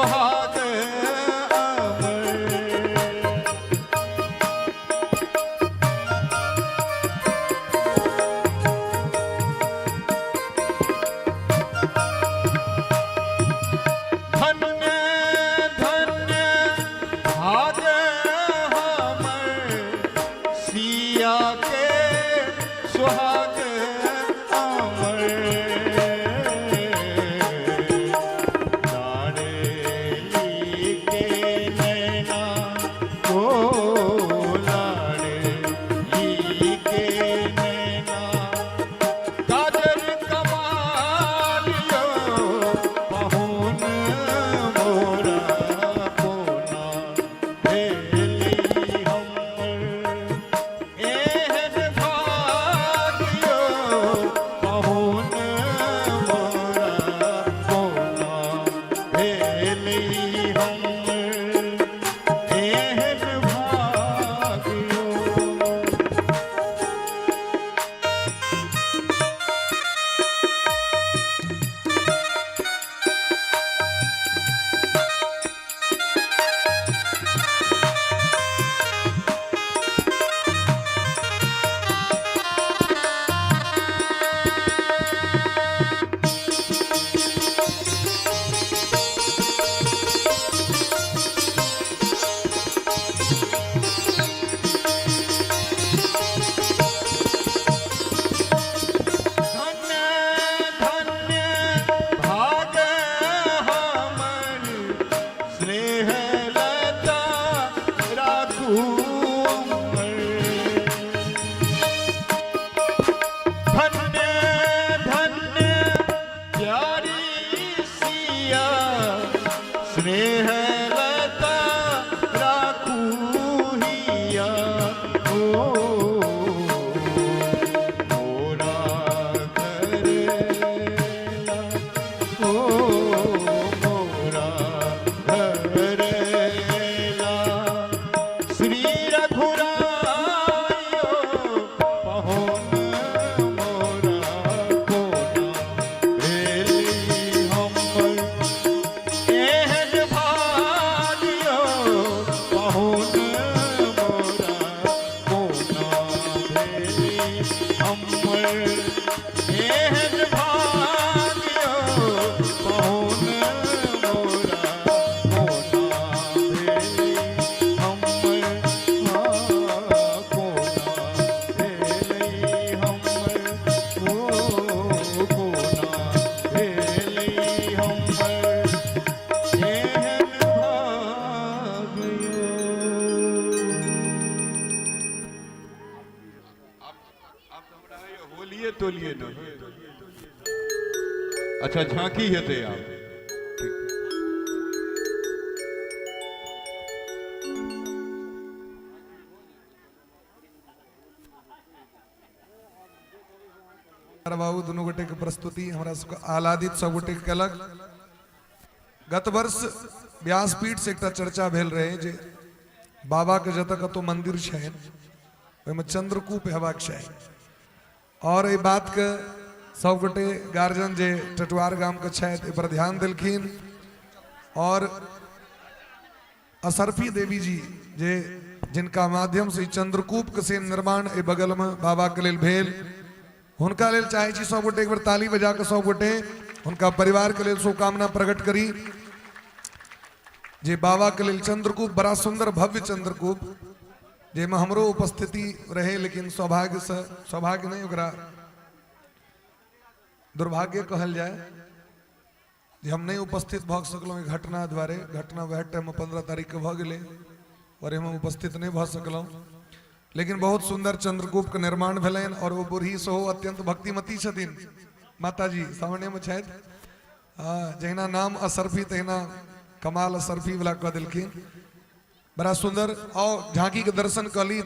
सुहाग अमर। धन्य धन्य भाग हमर सिया के सुहाग अमर। लाडली के नैना ओ लाडली के नैना काजर कमाल यो पहुन मोरा कोना भेली हमर। एहन भाग्यो पहुन मोरा कोना भेली हमर। एहन भाग्यो। धन्य धन्य भाग हमर स्नेह लता राखू अमर। धन्य धन्य प्यारी सिया स्नेह लता राखू हिया ओ मोरा घरेला ओ मोरा घरेला श्री रघुरायो पहुन मोरा कोना भेली हमर। एहन भाग्यो पहुन मोरा कोना भेली हमर। एहन भाग्यो पहुन मोरा कोना भेली हमर। कोना भेली हमर ओ कोना भेली हमर। एहन भाग्यो। आब तऽ हमरा होइए होलिये तोलिये न। अच्छा झांकी हेतै आब। बाबू दुनू गोटे के प्रस्तुति हमरा सबके आह्लादित सब गोटे के केलक। गत वर्ष व्यासपीठ से एकटा चर्चा भेल रहे जे बाबा के जतऽ कतौ मंदिर छनि ओहिमे चंद्रकूप हेबाक चाही और एहि बात के सब गोटे गार्जियन जे टटुआर गाम के छथि एहि पर ध्यान देलखिन और असरफी देवी जी जे जिनका माध्यम से ई चंद्रकूप के से निर्माण एहि बगल में बाबा के लेल भेल, हुनका लेल चाहे छी सब गोटे एक बेर ताली बजा के सब गोटे हुनका परिवार के लेल शुभकामना प्रकट करी जे बाबा के लेल चंद्रकूप बड़ा सुंदर भव्य चंद्रकूप जाहिमे हमरो उपस्थिति रहे, लेकिन सौभाग्य से सौभाग्य नहीं ओकरा दुर्भाग्य कहल जाए जे हम नहीं उपस्थित भऽ सकलहुँ ई घटना द्वारे। घटना वएह टाइममे 15 तारीख के भऽ गेलै और एहिमे उपस्थित नहीं भऽ सकलहुँ, लेकिन बहुत सुंदर चंद्रकूप के निर्माण भेलनि और ओ बूढ़ी सेहो अत्यंत भक्तिमती छथिन, माताजी सामनेमे छथि। जहिना नाम असरफी तहिना कमाल असरफी वाला कऽ देलखिन, बड़ा सुंदर। आओ झांकी के दर्शन कऽ ली।